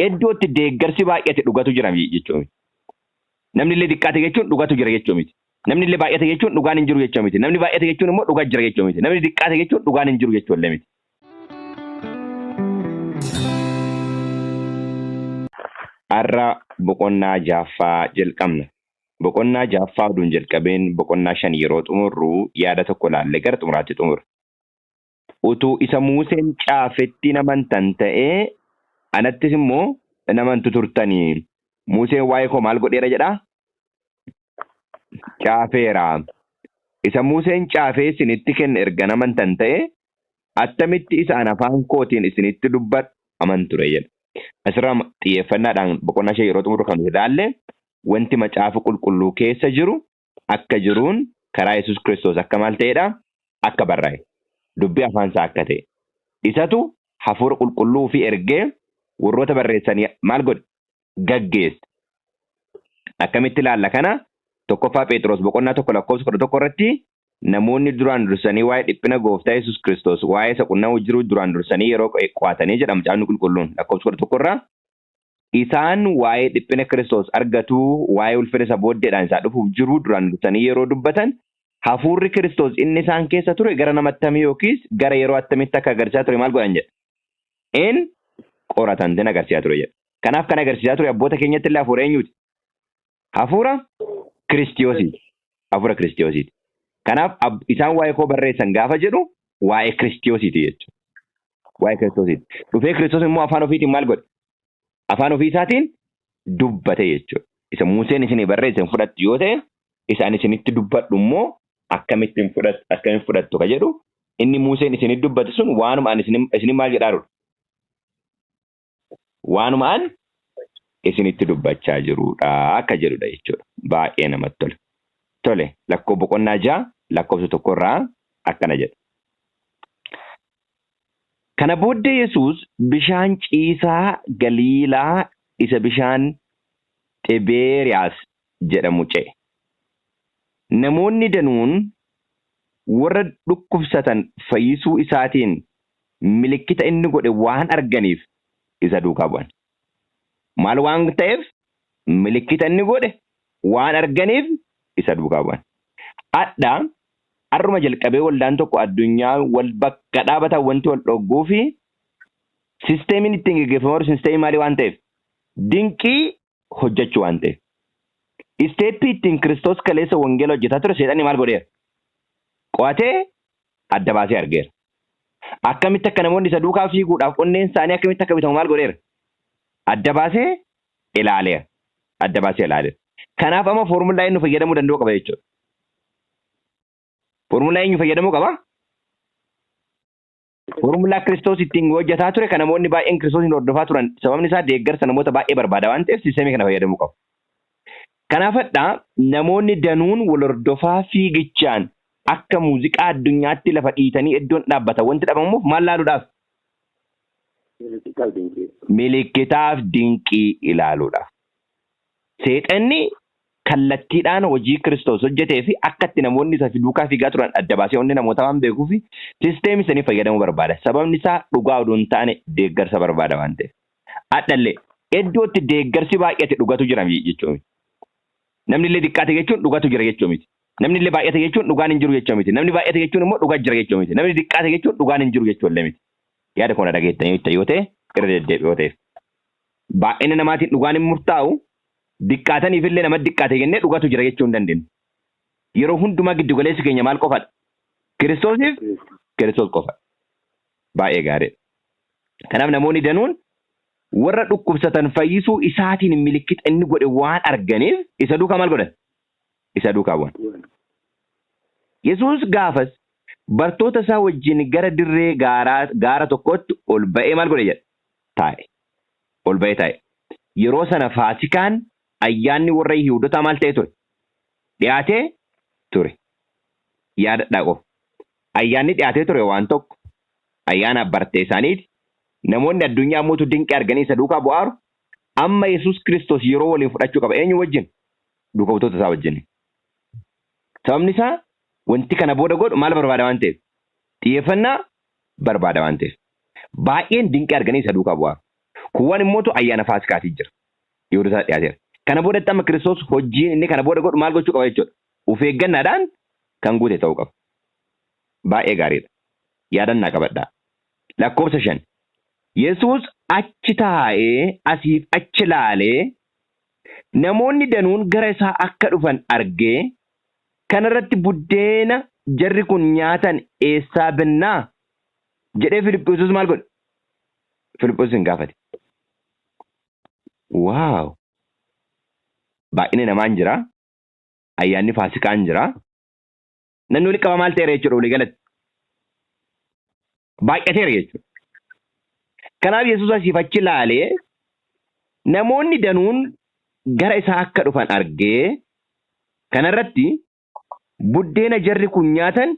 Iddootti deeggarsi baay'ate dhugatu jira jechuu miti. Namni illee xiqqaate jechuun dhugatu jira jechuu miti. Namni illee baay'ate jechuun dhugaan hin jiru jechuu miti. Namni baay'ate jechuun immoo dhugaa jira jechuu miti. Namni xiqqaate jechuun dhugaan hin jiru jechuu illee miti. Har'a boqonnaa ja'affaa jalqabna. Boqonnaa ja'affaa oduun jalqabeen boqonnaa 5 yeroo xumurru yaada tokko ilaallee gara xumuraatti xumurra. Utuu isa Muuseen caafetti hin amantan ta'ee anattis immoo hin amantu turtanii. Muuseen waa'ee koo maal godheera jedhaa? Caafeera. Isa Muuseen caafee isinitti kenne erga hin amantan ta'ee attamitti isa an afaan kootiin isinitti dubbadhu amantu ree jedha. Asirraa xiyyeeffannaadhaan boqonnaa 5 yeroo xumurru kan nuti ilaalle wanti macaafa qulqulluu keessa jiru akka jiruun karaa Yesuus Kiristoos akka maal ta'edha? Akka barraa'e. Dubbii afaan isaa akka ta'e. Isatu hafuura qulqulluu ofii ergee warroota barreessanii maal godhe? Gaggeesse. Akkamitti ilaalla kana? Tokkoffaa Pheexiroos boqonnaa 1 lakkoofsa 11 irratti namoonni duraan dursanii waa'ee dhiphina gooftaa Yesuus Kiristoos waa'ee isa qunnamuu jiru duraan dursanii yeroo qo'atanii jedha macaafni qulqulluun lakkoofsa 11 irraa Isaan waa'ee dhiphina Kiristoos argatuu, waa'ee ulfina isa booddeedhaan isaa dhufuuf jiruu duraan dursanii yeroo dubbatan, hafuurri Kiristoos inni isaan keessa ture gara nama attamii yookiis gara yeroo attamiitti akka agarsiisaa ture maal godhan jedha? In qoratan tin agarsiisaa ture jedha. Kanaaf kan agarsiisaa ture abboota keenyatti illee hafuura eenyuuti? Hafuura Kiristiyoosiiti. Hafuura Kiristiyoosiiti. Kanaaf isaan waa'ee koo barreessan gaafa jedhu waa'ee Kiristiyoosiiti jechuudha. Waa'ee Kiristoosiiti. Dhufee Kiristoos immoo afaan ofiitiin maal godhe? Afaan ofii isaatiin dubbate jechuudha. Isa Museen isinii barreesse hin fudhattu yoo ta'e, isa ani isinitti dubbadhu immoo akkamittiin fudhattu akkamiin fudhattu ka jedhu inni Museen isinitti dubbate sun waanuma ani isin maal jedhaa jiru? Waanuma an isinitti dubbachaa jiruudha akka jedhudha jechuudha. Baay'ee namatti tola. Tole lakkoo boqonnaa 6 lakkoofsa 1 irraa akkana jedha. Kana booddee Yesuus bishaan ciisaa Galiilaa isa bishaan Xibeeriyaas jedhamu ce'e. Namoonni danuun warra dhukkubsatan fayyisuu isaatiin milikkita inni godhe waan arganiif isa duukaa bu'an. Maal waan ta'eef? Milikkita inni godhe waan arganiif isa duukaa bu'an. Adha arruma jalqabee waldaan tokko addunyaa wal bakka dhaabatan wanti wal dhogguu fi sisteemiin ittiin geggeeffamaa jiru sisteemii maalii waan ta'eef? Dinqii hojjechuu waan ta'eef. Isteeppii ittiin Kiristoos kaleessa wangeela hojjetaa ture seexanni maal godheera? Qo'atee adda baasee argeera. Akkamitti akka namoonni isa duukaa fiiguudhaaf onneen isaanii akkamitti akka bitamu maal godheera? Adda baasee ilaaleera. Adda baasee ilaaleera. Kanaaf amma foormulaa eenyu fayyadamuu danda'u qaba jechuudha. Foormulaa eenyu fayyadamuu qaba? Foormulaa Kiristoos ittiin hojjetaa ture kan namoonni baay'een Kiristoosiin hordofaa turan sababni isaa deeggarsa namoota baay'ee barbaada waan ta'eef siistemii kana fayyadamuu qabu. Kanaafadha namoonni danuun wal hordofaa fiigichaan akka muuziqaa addunyaatti lafa dhiitanii iddoon dhaabbatan wanti dhabamuuf maal laaluudhaaf? Milikkitaaf dinqii. Milikkitaaf dinqii ilaaluudhaaf. Seexanni kallattiidhaan hojii Kiristoos hojjetee fi akka itti namoonni isa duukaa fiigaa turan adda baasee onnee namootaa waan beekuuf sisteemii sanii fayyadamuu barbaada. Sababni isaa dhugaa oduu hin taane deeggarsa barbaada waan ta'eef. Adhallee iddoo itti deeggarsi baay'ate dhugatu jira jechuu miti. Namni illee xiqqaate jechuun dhugatu jira jechuu miti. Namni illee baay'ate jechuun dhugaan hin jiru jechuu miti. Namni baay'ate jechuun immoo dhugaa jira jechuu miti. Namni xiqqaate jechuun dhugaan hin jiru jechuu illee miti. Yaada koo na dhageettanii yoo ta'e irra deddeebi'oo ta'eef. Baay'ina namaatiin dhugaan hin murtaa'u, diqqaataniif illee nama diqqaate jennee dhugatu jira jechuu hin dandeenyu. Yeroo hundumaa giddu galeessi keenya maal qofadha? Kiristoosiif Kiristoos qofadha. Baay'ee gaariidha. Kanaaf namoonni danuun warra dhukkubsatan fayyisuu isaatiin milikkita inni godhe waan arganiif isa duukaa maal godhan? Isa duukaa bu'an. Yesuus gaafas bartoota isaa wajjin gara dirree gaaraa gaara tokkootti ol ba'ee maal godhe jedha? Taa'e. Ol ba'ee taa'e. Yeroo sana Faasikaan ayyaanni warra Yihuudotaa maal ta'ee ture? Dhiyaatee ture. Yaadadhaa qofa. Ayyaanni dhiyaatee ture waan tokko. Ayyaana bartee isaaniiti. Namoonni addunyaa ammoo dinqii arganii isa duukaa bu'aaru. Amma Yesuus Kiristoos yeroo waliin fudhachuu qaba. Eenyu wajjin? Duuka buutota isaa wajjin. Sababni isaa wanti kana booda godhu maal barbaada waan ta'eef? Xiyyeeffannaa barbaada waan ta'eef. Baay'een dinqii arganii isa duukaa bu'aaru. Kuuwwan immootu ayyaana Faasikaatii jira. Yihuudotaa dhiyaateera. Kana boodatti amma Kiristoos hojiin inni kana booda godhu maal gochuu qaba jechuudha? Of eeggannaadhaan kan guute ta'uu qaba. Baay'ee gaariidha. Yaadannaa qabadhaa. Lakkoofsa 5. Yesuus achi taa'ee asiif achi laalee namoonni danuun gara isaa akka dhufan argee, kana irratti buddeena jarri kun nyaatan eessaa binnaa? Jedhee Filiphoosius maal godhe? Filiphoosiin gaafate. Waaw! Baay'inni namaan jira. Ayyaanni Faasikaan jira. Namni walitti qaba maal ta'eera jechuudha walii galatti. Baay'ateera jechuudha. Kanaaf Yesuus asiif achi ilaalee namoonni danuun gara isaa akka dhufan argee, kanarratti buddeena jarri kun nyaatan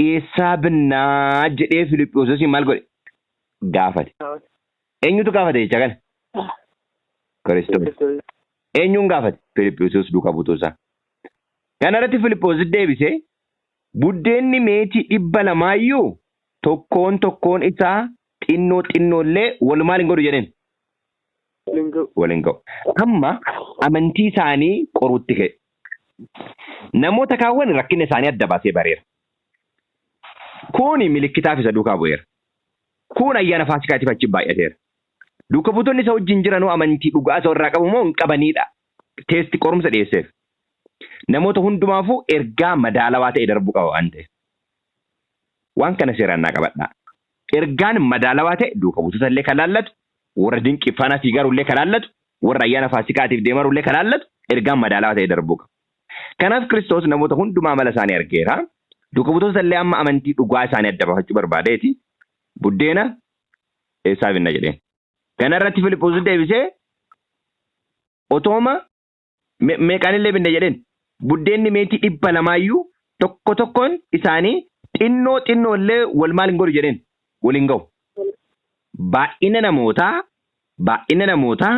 eessaa binnaa jedhee Filiphisiyoosiin maal godhe? Gaafate. Eenyutu gaafate jecha kana? Kiristoos. Eenyuun gaafate? Filiphisiyoos duukaa buutuu isaa. Kana irratti Filiphos deebisee, buddeenni meetii 200yyuu tokkoon tokkoon isaa xinnoo xinnoollee wal maal hin godhu jedheen? Wal hin ga'u. Wal hin ga'u. Amma amantii isaanii qoruutti ka'e. Namoota kaawwan rakkina isaanii adda baasee bareera. Kuni milikkitaaf isa duukaa bu'eera. Kun ayyaana Faasikaatiif achi baay'ateera. Duuka buutonni isa wajjin jiranuu amantii dhugaa isa irraa qabu moo hin qabaniidha? Teesti qorumsa dhiyeesseef. Namoota hundumaafuu ergaa madaalawaa ta'e darbuu qaba waan ta'eef. Waan kana seeraan naa qabadhaa. Ergaan madaalawaa ta'e duuka buutota illee kan laallatu, warra dinqii faana fiigaru illee kan laallatu, warra ayyaana Faasikaatiif deemaru illee kan laallatu ergaan madaalawaa ta'e darbuu qaba. Kanaaf Kiristoos namoota hundumaa amala isaanii argeera. Duuka buutota illee amma amantii dhugaa isaanii adda baafachuu barbaadeeti. Buddeena eessaa binna jedheen. Kana irratti Filiphos deebisee, otooma meeqaan illee binne jedheen. Buddeenni meetii 200yyuu tokko tokkoon isaanii xinnoo xinnoo illee wal maal hin godhu jedheen, wal hin ga'u. Baay'ina namootaa, baay'ina namootaa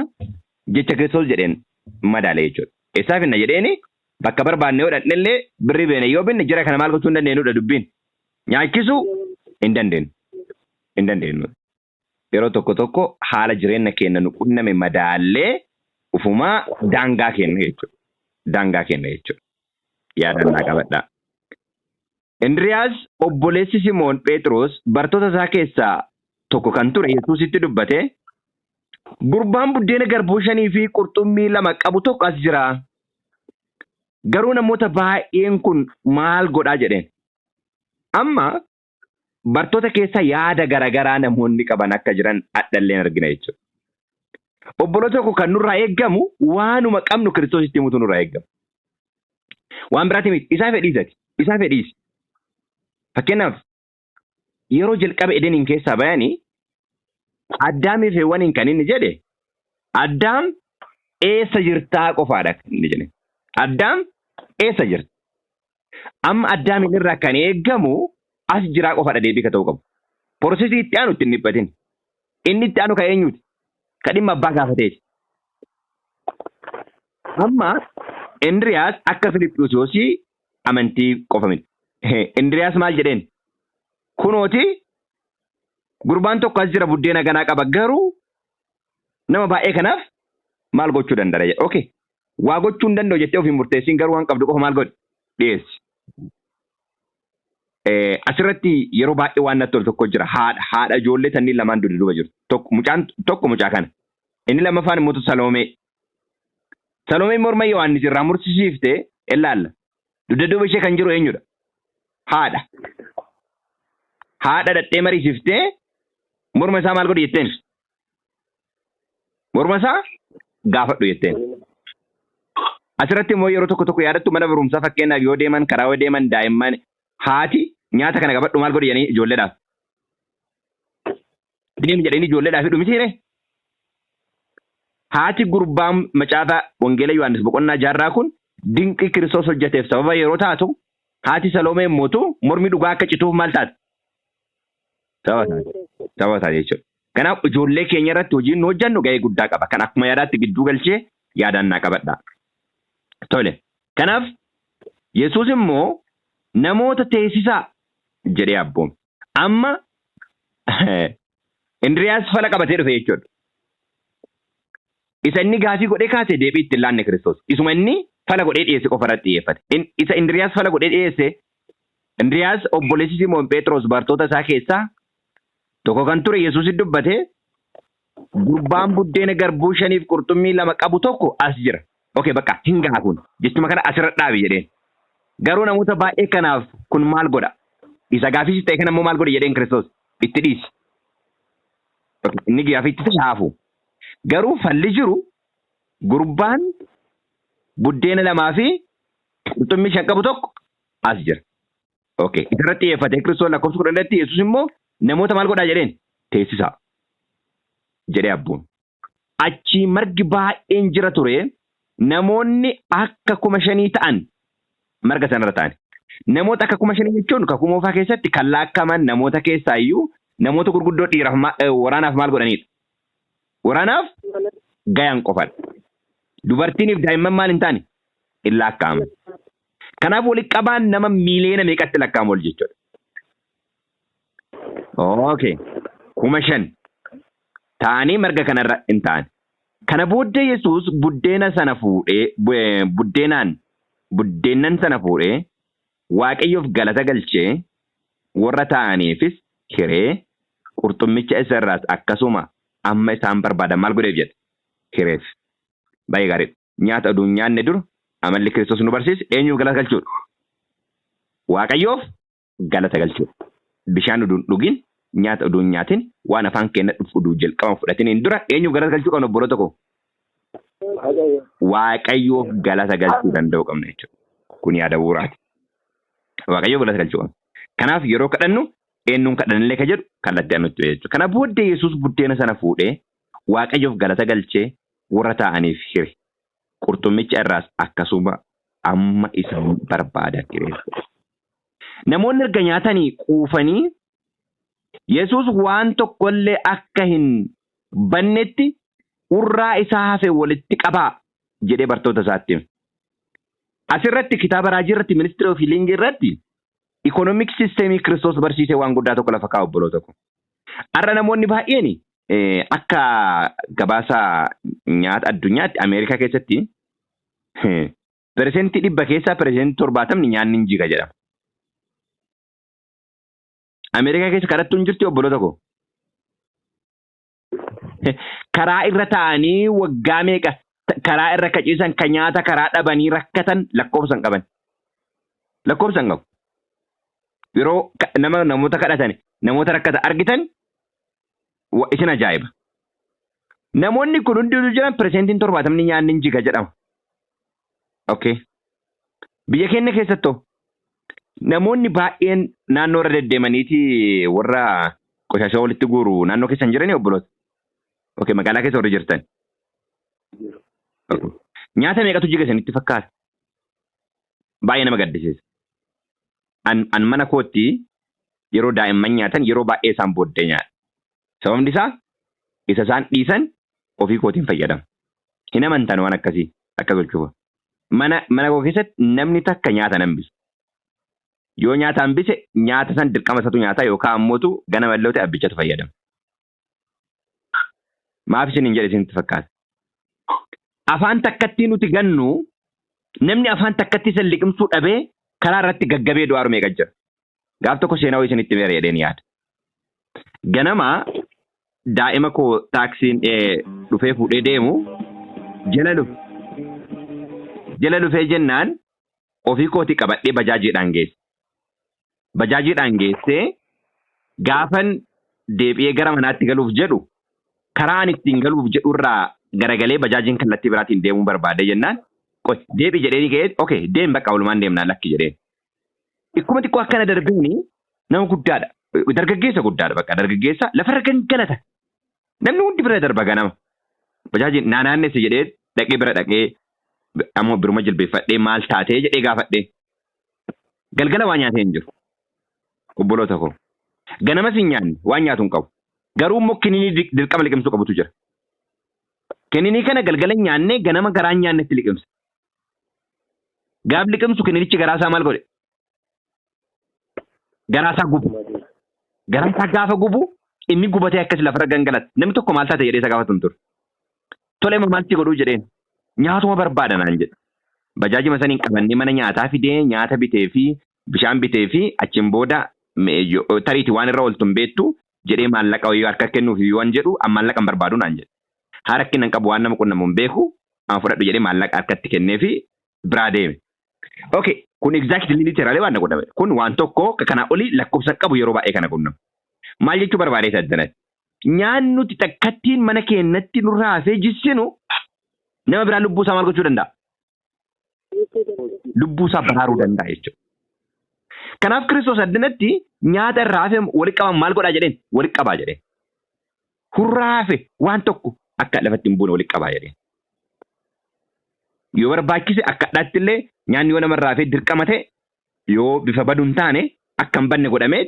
jecha Kiristoos jedheen madaale jechuudha. Eessaa finna jedheeni, bakka barbaanne yoo dhaqne illee birrii beene yoo binne jara kana maal gochuu hin dandeenyudha dubbiin. Nyaachisuu hin dandeenyu. Hin dandeenyu. Yeroo tokko tokko haala jireenya keenya nu qunname madaallee ufumaa daangaa kenna jechuudha. Daangaa kenna jechuudha. Yaadannaa qabadhaa. Indiriyaas obboleessi Simoon Phexros bartoota isaa keessaa tokko kan ture Yesuusitti dubbate, gurbaan buddeena garbuu 5 fi qurxummii 2 qabu tokko as jira. Garuu namoota baay'een kun maal godhaa jedheen. Amma bartoota keessa yaada garagaraa namoonni qaban akka jiran adhalleen argina jechuudha. Obboloota tokko kan nurraa eeggamu waanuma qabnu Kiristoositti himutu nurraa eeggama. Waan biraati miti. Isaa fedhiisati. Isaa fedhiisi. Fakkeenyaaf yeroo jalqaba Edeniin keessaa bayanii Addaamii fi Hewwaniin kan inni jedhe, Addaam eessa jirtaa qofaadha kan inni jedhe. Addaam eessa jirta? Amma Addaamiin irraa kan eeggamu as jiraa qofaadha deebii ka ta'uu qabu. Porosesii itti aanu itti hin dhiphatin. Inni itti aanu ka eenyuti? Ka dhimma abbaa gaafateeti. Amma Indiriyaas akka Filiphisiyoosii amantii qofa miti. Indiriyaas maal jedheen? Kunooti gurbaan tokko as jira, buddeena ganaa qaba, garuu nama baay'ee kanaaf maal gochuu danda'a jedhe. Okay. Waa gochuu hin danda'u jettee ofiin murteessiin, garuu waan qabdu qofa maal godhi? Dhiyeessi. Asirratti yeroo baay'ee waan natti tolu tokko jira. Haadha ijoollee tanniin lamaan dugda duuba jirtu. Tokko mucaan tokko mucaa kana. Inni lammaffaan immoo Saloomee. Saloomeen morma Yohaannis irraa mursiisiifte ilaalla. Dugda duuba ishee kan jiru eenyudha? Haadha. Haadha dhadhee mariisiftee morma isaa maal godhi jetteen? Morma isaa gaafadhu jetteen. Asirratti immoo yeroo tokko tokko yaadattu, mana barumsaa fakkeenyaaf yoo deeman, karaa yoo deeman, daa'imman haati nyaata kana qabadhu maal godhi jedhanii ijoolleedhaaf. Deemi jedhanii ijoolleedhaaf hidhu mitiire? Haati gurbaan macaafa Wangeela Yohaannis boqonnaa jaarraa kun dinqii Kiristoos hojjeteef sababa yeroo taatu, haati Saloomee immoo mormi dhugaa akka cituuf maal taate? Sababa taate. Sababa taate jechuudha. Kanaaf ijoollee keenya irratti hojiin nu hojjennu gahee guddaa qaba. Kan akkuma yaadaatti gidduu galchee yaadaan naa qabadha. Tole. Kanaaf Yesuus immoo namoota teessisaa jedhee abboome. Amma Indiriyaas fala qabatee dhufe jechuudha. Isa inni gaafii godhee kaase deebii itti hin laanne Kiristoos. Isuma inni fala godhee dhiyeesse qofa irratti xiyyeeffate. Isa Indiriyaas fala godhee dhiyeesse, Indiriyaas obboleessi Simoon Phexros bartoota isaa keessaa tokko kan ture Yesuusitti dubbate, gurbaan buddeena garbuu shaniif qurxummii lama qabu tokko as jira. Okay, bakka hin gaha kun. Jechuma kana asirra dhaabi jedheen. Garuu namoota baay'ee kanaaf kun maal godha? Isa gaafii si ta'e kana immoo maal godhi jedheen Kiristoos? Itti dhiisi. Okay, inni gaafii itti ta'e haafu. Garuu falli jiru gurbaan buddeena lamaa fi qurxummii shan qabu tokko as jira. Okay. Isarratti xiyyeeffatee Kiristoos lakkoofsa 10 irratti Yesuus immoo namoota maal godhaa jedheen? Teessisaa jedhee abboon. Achii margi baay'een jira ture, namoonni akka 5,000 ta'an marga sanarra ta'an. Namoota akka 5,000 jechuun kakuu moofaa keessatti kan laakkaman namoota keessaa iyyuu namoota gurguddoo dhiiraaf waraanaaf maal godhanidha? Waraanaaf gayan qofadha. Dubartiiniif daa'imman maal hin taane? Hin laakkaa'aman. Kanaaf walitti qabaan nama miiliyoona meeqatti lakkaa'amu ol jechuudha. Okay. 5,000 ta'anii marga kanarra hin ta'an. Kana booddee Yesuus buddeena sana fuudhee buddeenaan buddeennan sana fuudhee Waaqayyoof galata galchee warra taa'aniifis hiree, qurxummicha isa irraas akkasuma amma isaan barbaadan maal godheef jedha? Hireef. Baay'ee gaariidha. Nyaata oduu hin nyaanne dura amalli Kiristoos nu barsiise eenyuuf galata galchuudha? Waaqayyoof galata galchuudha. Bishaan oduu hin dhugin, nyaata oduu hin nyaatin, waan afaan keenya dhufu oduu jalqaba fudhatiniin dura eenyuuf galata galchuu qabna obboloota koo? Waaqayyo. Waaqayyoof galata galchuu danda'uu qabna jechuudha. Kun yaada bu'uuraati. Waaqayyoof galata galchuu qabna. Kanaaf yeroo kadhannu eenyuun kadhannillee ka jedhu kallattii nutti jechuudha. Kana booddee Yesuus buddeena sana fuudhee Waaqayyoof galata galchee warra taa'aniif hire. Qurxummicha irraas akkasuma amma isaan barbaadan hireef. Namoonni erga nyaatanii quufanii Yesuus waan tokkollee akka hin bannetti urraa isaa hafe walitti qabaa jedhee bartoota isaatti hime. Asirratti kitaaba raajii irratti Ministry of Healing irratti economic system Kiristoos barsiisee waan guddaa tokko lafa kaa'u obboloota koo. Har'a namoonni baay'een akka gabaasa nyaata addunyaatti Ameerikaa keessatti 100% keessaa 70% nyaanni hin jiga jedhama. Ameerikaa keessa kadhattuun jirti obboloota koo. Karaa irra taa'anii waggaa meeqa karaa irra kaciisan ka nyaata karaa dhabanii rakkatan lakkoofsa hin qaban. Lakkoofsa hin qabu. Yeroo nama namoota kadhatan namoota rakkatan argitan isin ajaa'iba. Namoonni kun hundinuu jiran 70% nyaanni hin jiga jedhama. Okay. Biyya keenya keessattoo namoonni baay'een naannoo irra deddeemaniiti warra qoshashaa walitti guuru naannoo keessa hin jiranii obboloota? Okay, magaalaa keessa warri jirtan. Jiru. Okay. Nyaata meeqatu jiga isinitti fakkaata? Baay'ee nama gaddisiisa. An mana kootti yeroo daa'imman nyaatan yeroo baay'ee isaan booddee nyaadha. Sababni isaa isa isaan dhiisan ofii kootiin fayyadama. Hin amantan waan akkasii akka gochuuf. Mana koo keessatti namni takka nyaata nan hambisu. Yoo nyaata hambise nyaata san dirqama isatu nyaata yookaan ammootu ganama illee ta'e abbichatu fayyadama. Maaf isin hin jedhe isinitti fakkaata? Afaan takkattii nuti gannu namni afaan takkattii san liqimsuu dhabee karaa irratti gaggabee du'aaru meeqa jira. Gaaf tokko seenaa wayii isinitti himeera jedheen yaada. Ganama daa'ima koo taaksiin dhufee fuudhee deemu jala dhufe. Jala dhufee jennaan ofii kootii qabadhee bajaajiidhaan geesse. Bajaajiidhaan geessee gaafan deebi'ee gara manaatti galuuf jedhu karaa ani ittiin galuuf jedhu irraa garagalee bajaajiin kallattii biraatiin deemuu barbaade jennaan qoy deebi'i jedhee ka'ee okay deemi bakka walumaan deemnaa lakki jedheen. Ikkuma xiqqoo akkana darbeeni nama guddaadha. Dargaggeessa guddaadha bakka dargaggeessa lafarra gangalata. Namni hundi bira darba ganama. Bajaajiin naa naannesse jedhee dhaqee bira dhaqee ammoo biruma jilbeeffadhee maal taatee jedhee gaafadhee. Galgala waa nyaatee hin jiru. Obboloota koo. Ganamas hin nyaanne waan nyaatu hin qabu. Garuu immoo kininii dirqama liqimsuu qabutu jira. Kininii kana galgala hin nyaanne ganama garaa hin nyaannetti liqimsa. Gaaf liqimsu kininichi garaa isaa maal godhe? Garaa isaa gubu. Garaa isaa gaafa gubu inni gubatee akkas lafarra gangalata. Namni tokko maal taate jedhee isa gaafatu hin ture. Tole maalti godhuu jedheen. Nyaatuma barbaada naan jedhe. Bajaajima saniin qabannee mana nyaataa fidee nyaata bitee fi bishaan bitee fi achiin booda tariitii waan irra ooltu hin beektu jedhee maallaqa wayii harka kennuuf waan jedhu an maallaqa hin barbaadu naan jedhe. Haa rakkina hin qabu waan nama qunnamu hin beeku an fudhadhu jedhee maallaqa harkatti kennee fi biraa deeme. Okay, kun exactly literally waan na qunname. Kun waan tokko kanaa olii lakkoofsa qabu yeroo baay'ee kana qunnamu. Maal jechuu barbaadee addanatti? Nyaanni nuti takkattiin mana keenyatti nurraa hafee jissinu nama biraa lubbuu isaa maal gochuu danda'a? Lubbuu isaa baraaruu danda'a jechuudha. Kanaaf Kiristoos addanatti nyaata irraa hafe walitti qaban maal godhaa jedheen? Walitti qabaa jedheen. Hurraa hafe waan tokko akka lafatti hin buune walitti qabaa jedheen. Yoo barbaachise akka hadhaatti illee nyaanni yoo namarraa hafee dirqama ta'e yoo bifa badu hin taane akka hin banne godhamee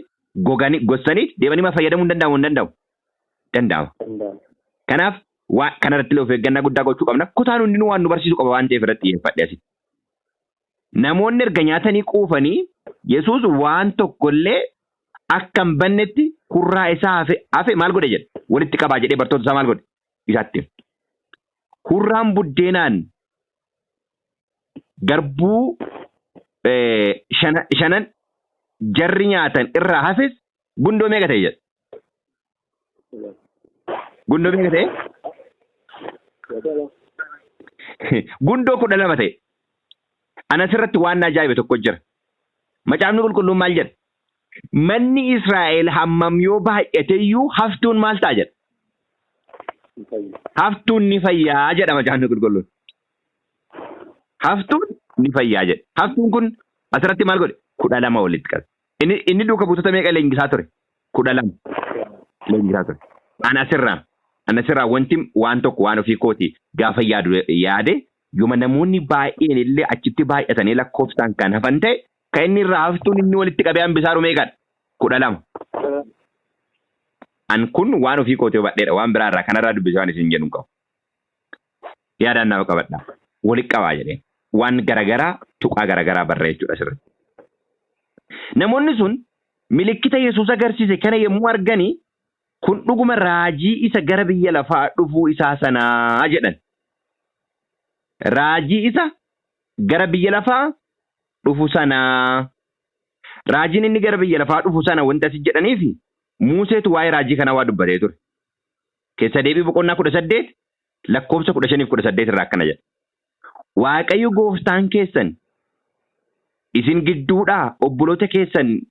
goganii gossanii deemanii ma fayyadamuu hin danda'amu hin danda'u? Danda'ama. Kanaaf waan kanarratti illee of eeggannaa guddaa gochuu qabna. Kutaan hundinuu waan nu barsiisu qaba waan ta'eef irratti xiyyeeffadhe asitti. Namoonni erga nyaatanii quufanii Yesuus waan tokkollee akka hin bannetti hurraa isaa hafe maal godhe jedhe walitti qabaa jedhee bartoota isaa maal godhe isaatti. Hurraan buddeenaan garbuu shanan jarri nyaatan irraa hafes gundoo meeqa ta'e jedhe. Gundoo meeqa ta'e? Gundoo 12 ta'e. Ana asirratti waan na ajaa'ibe tokko jira. Macaafni qulqulluun maal jedha? Manni Israa'el hammam yoo baay'ate iyyuu haftuun maal ta'a jedha? Haftuun ni fayyaa jedha macaafni qulqulluun. Haftuun ni fayyaa jedha. Haftuun kun asirratti maal godhe? 12 walitti qabe. Inni duuka buutota meeqa leenjisaa ture? 12 leenjisaa ture. Ana asirraa wanti waan tokko waan ofii kooti gaafa yaadu yaade yooma namoonni baay'een illee achitti baay'atanii lakkoofsaan kan hafan ta'e kan inni irraa haftuun inni walitti qabee hambisaaru meeqadha? 12. An kun waan ofii kooti hubadheedha waan biraa irraa kanarraa dubbisee waan isin jedhu hin qabu. Yaadaan nama qabadha. Walitti qabaa jedheen. Waan garagaraa tuqaa garagaraa barreechuudha asirratti. Namoonni sun milikkita Yesuus agarsiise kana yommuu arganii kun dhuguma raajii isa gara biyya lafaa dhufuu isaa sanaa jedhan. Raajii isa gara biyya lafaa dhufu sanaa. Raajiin inni gara biyya lafaa dhufu sana wanti asi jedhaniifi Museetu waa'ee raajii kanaa waa dubbatee ture. Keessa deebii boqonnaa 18 lakkoofsa 15 fi 18 irraa akkana jedha. Waaqayyo gooftaan keessan isin gidduudhaa obboloota keessan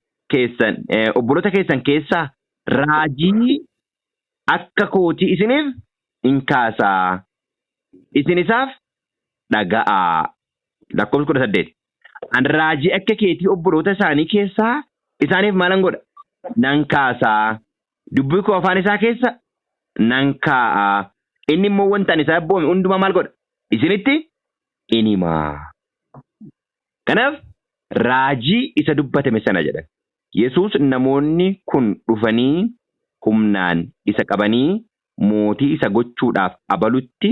keessaa raajii akka kootii isiniif in kaasaa. Isin isaaf dhaga'aa. Lakkoofsa 18. An raajii akka keetii obboloota isaanii keessaa isaaniif maalan godha? Nan kaasaa. Dubbii koo afaan isaa keessa nan kaa'a. Inni immoo wanta ani isaa abboome hundumaa maal godha? Isinitti in himaa. Kanaaf raajii isa dubbatame sana jedhan. Yesuus namoonni kun dhufanii humnaan isa qabanii mootii isa gochuudhaaf abaluutti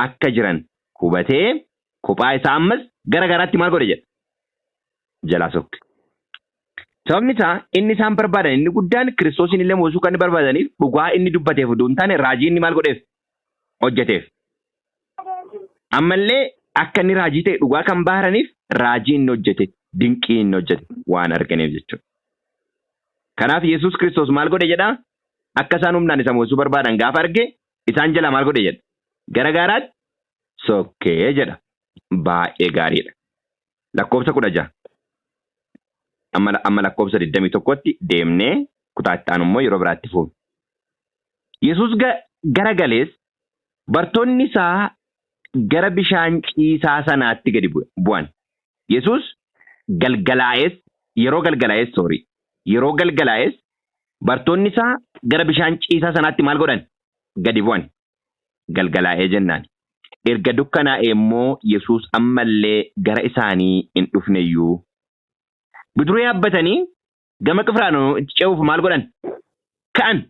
akka jiran hubatee kophaa isaa ammas gara garaatti maal godhe jedha? Jalaa sokke. Sababni isaa inni isaan barbaadan inni guddaan Kiristoosin illee moosuu kan inni barbaadaniif dhugaa inni dubbateef utuu hin taane raajii inni maal godheef hojjeteef. Ammallee akka inni raajii ta'e dhugaa kan baaraniif raajii inni hojjete dinqii inni hojjete waan arganiif jechuudha. Kanaaf Yesuus Kiristoos maal godhe jedhaa? Akka isaan humnaan isa moosuu barbaadan gaafa arge isaan jalaa maal godhe jedha? Gara gaaraatti sokkee jedha. Baay'ee gaariidha. Lakkoofsa 16. Amma lakkoofsa 21tti deemnee kutaa itti aanu immoo yeroo biraatti fuufna. Yesuus gara galees bartoonni isaa gara bishaan ciisaa sanaatti gadi bu'an. Yesuus galgalaa'es yeroo galgalaa'es sorry yeroo galgalaa'es bartoonni isaa gara bishaan ciisaa sanaatti maal godhan? Gadi bu'an. Galgalaa'ee jennaan. Erga dukkanaa'e immoo Yesuus ammallee gara isaanii hin dhufneyyuu. Bidiruu yaabbatanii gama Qifiraanos ce'uuf maal godhan? Ka'an.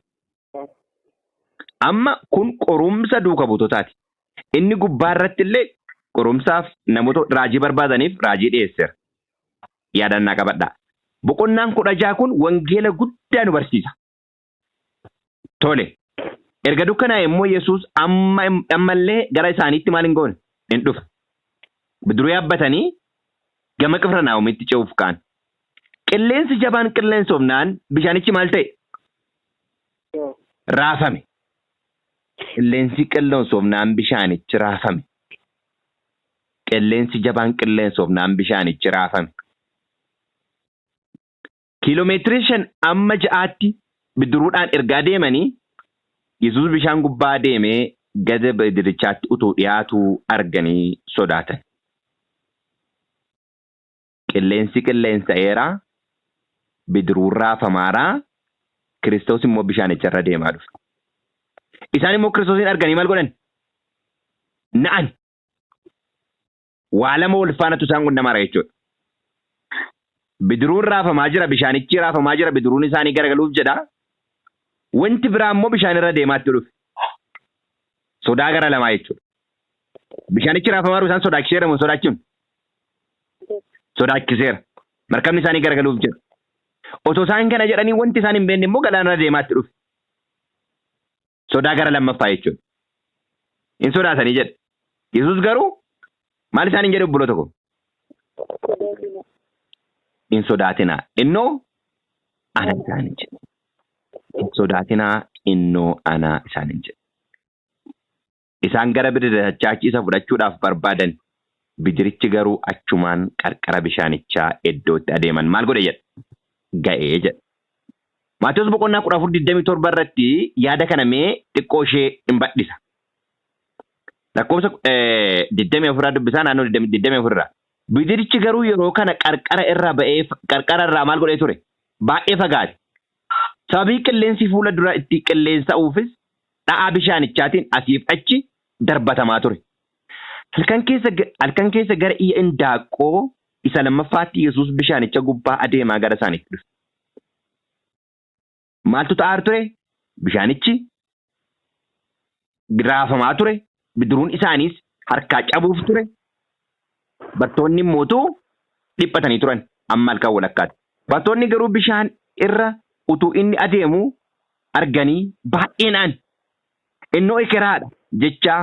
Amma kun qorumsa duuka buutotaati. Inni gubbaa irratti illee qorumsaaf namoota raajii barbaadaniif raajii dhiyeesseera. Yaadannaa qabadhaa. Boqonnaan 16 kun wangeela guddaa nu barsiisa. Tole. Erga dukkanaa'e immoo Yesuus amma ammallee gara isaaniitti maal hin goone? Hin dhufe. Bidiruu yaabbatanii gama Qifirnaahomitti ce'uuf ka'an. Qilleensi jabaan qilleensoofnaan bishaanichi maal ta'e? Raafame. Qilleensi qilleensoofnaan bishaanichi raafame. Qilleensi jabaan qilleensoofnaan bishaanichi raafame. Kiiloomeetirii 5 amma 6tti bidiruudhaan ergaa deemanii Yesuus bishaan gubbaa deemee gada bidirichaatti utuu dhiyaatuu arganii sodaatan. Qilleensi qilleensa'eera, bidiruun raafamaara, Kiristoos immoo bishaanicha irra deemaa dhufe. Isaan immoo Kiristoosiin arganii maal godhan? Na'an. Waa lama wal faanatu isaan qunnamaara jechuudha. Bidiruun raafamaa jira, bishaanichi raafamaa jira, bidiruun isaanii garagaluuf jedha. Wanti biraa immoo bishaan irra deemaatti dhufe. Sodaa gara lamaa jechuudha. Bishaanichi raafamaa jiru isaan sodaachiseera moo hin sodaachifne? Sodaachiseera. Markabni isaanii garagaluuf jedha. Otoo isaan kana jedhanii wanti isaan hin beekne immoo galaana irra deemaatti dhufe. Sodaa gara lammaffaa jechuudha. Hin sodaatanii jedhe. Yesuus garuu maal isaaniin jedhe obboloota koo? Hin sodaatinaa. Innoo ana isaaniin jedhe. Hin sodaatinaa innoo ana isaaniin jedhe. Isaan gara bidirichaa isa fudhachuudhaaf barbaadan. Bidirichi garuu achumaan qarqara bishaanichaa iddootti adeeman maal godhe jedha? Ga'ee jedha. Maatewos boqonnaa 14 27 irratti yaada kana mee xiqqoo ishee hin badhisa. Lakkoofsa 24 irraa dubbisaa naannoo 24 irraa. Bidirichi garuu yeroo kana qarqara irra ba'ee qarqara irraa maal godhee ture? Baay'ee fagaate. Sababii qilleensi fuula dura itti qilleensa'uufis dha'aa bishaanichaatiin asiif achi darbatamaa ture. Halkan keessa, halkan keessa gara iyya indaaqqoo isa lammaffaatti Yesuus bishaanicha gubbaa adeemaa gara isaaniitti dhufe. Maaltu ta'aa ture? Bishaanichi raafamaa ture. Bidiruun isaaniis harkaa cabuuf ture. Bartoonni immootu dhiphatanii turan amma halkan walakkaatti. Bartoonni garuu bishaan irra utuu inni adeemu arganii baay'ee na'an. Innoo ekeraadha jechaa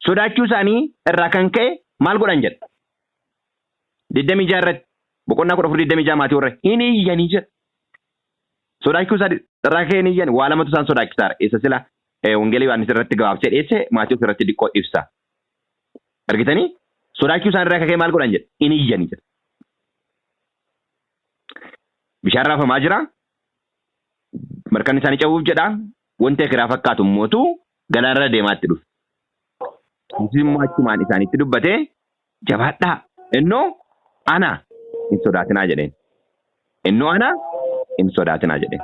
sodaachuu isaanii irraa kan ka'e maal godhan jedha. 26 irratti boqonnaa 14 26 maatii warra hin iyyanii jedha. Sodaachuu isaa irraa ka'e hin iyyan waa lamatu isaan sodaachisaara. Isa sila Wangeela Yohaannis irratti gabaabsee dhiyeesse Maatewos irratti diqqoo ibsa. Argitanii? Sodaachuu isaan irraa kaka'e maal godhan jedha? In iyyanii jedha. Bishaan raafamaa jira. Markabni isaanii cabuuf jedha. Wanta ekeraa fakkaatu immootu galaanarra deemaatti dhufe. Yesuus immoo achumaan isaanitti dubbatee jabaadhaa innoo ana hin sodaatinaa jedheen. Innoo ana hin sodaatinaa jedheen.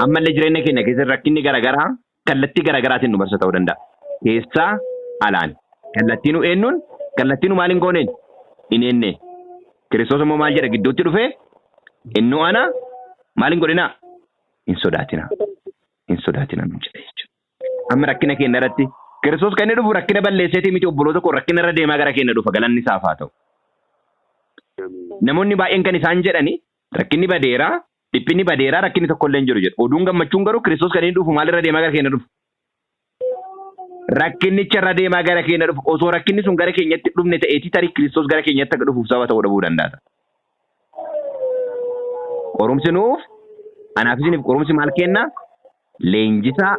Ammallee jireenya keenya keessatti rakkinni garaagaraa kallattii garaagaraatiin nu marsa ta'uu danda'a. Keessaa alaan. Kallattii nu eenyuun kallattii nu maal hin gooneen hin eenneen. Kiristoos immoo maal jedha gidduutti dhufee innoo ana maal hin godhinaa hin sodaatinaa hin sodaatinaa nuun jedha jechuudha. Amma rakkina keenya irratti Kiristoos kan inni dhufu rakkina balleesseetii miti obboloota koo rakkina irra deemaa gara keenya dhufa galanni isaaf haa ta'u. Namoonni baay'een kan isaan jedhani rakkinni badeera dhiphinni badeera rakkinni tokko illee hin jiru jedhu. Oduun gammachuun garuu Kiristoos kan inni dhufu maal irra deemaa gara keenya dhufu? Rakkinnicha irra deemaa gara keenya dhufu. Osoo rakkinni sun gara keenyatti dhufne ta'eetii tarii Kiristoos gara keenyatti akka dhufuuf sababa ta'uu dhabuu danda'a. Qorumsi nuuf anaaf isiniif qorumsi maal kenna? Leenjisaa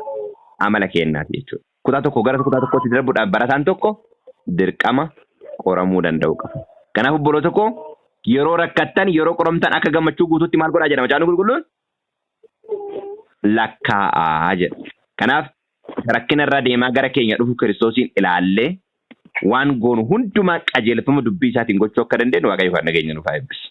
amala kennaati jechuudha. Kutaa tokko gara kutaa tokkootti darbuudhaaf barataan tokko dirqama qoramuu danda'u qaba. Kanaaf obboloota koo yeroo rakkattan yeroo qoramtan akka gammachuu guutuutti maal godhaa jedha macaafni qulqulluun? Lakkaa'aa jedha. Kanaaf rakkina irra deemaa gara keenya dhufu Kiristoosiin ilaallee waan goonu hundumaa qajeelfama dubbii isaatiin gochuu akka dandeenyu Waaqayyo kan nageenya nuuf haa eebbisu.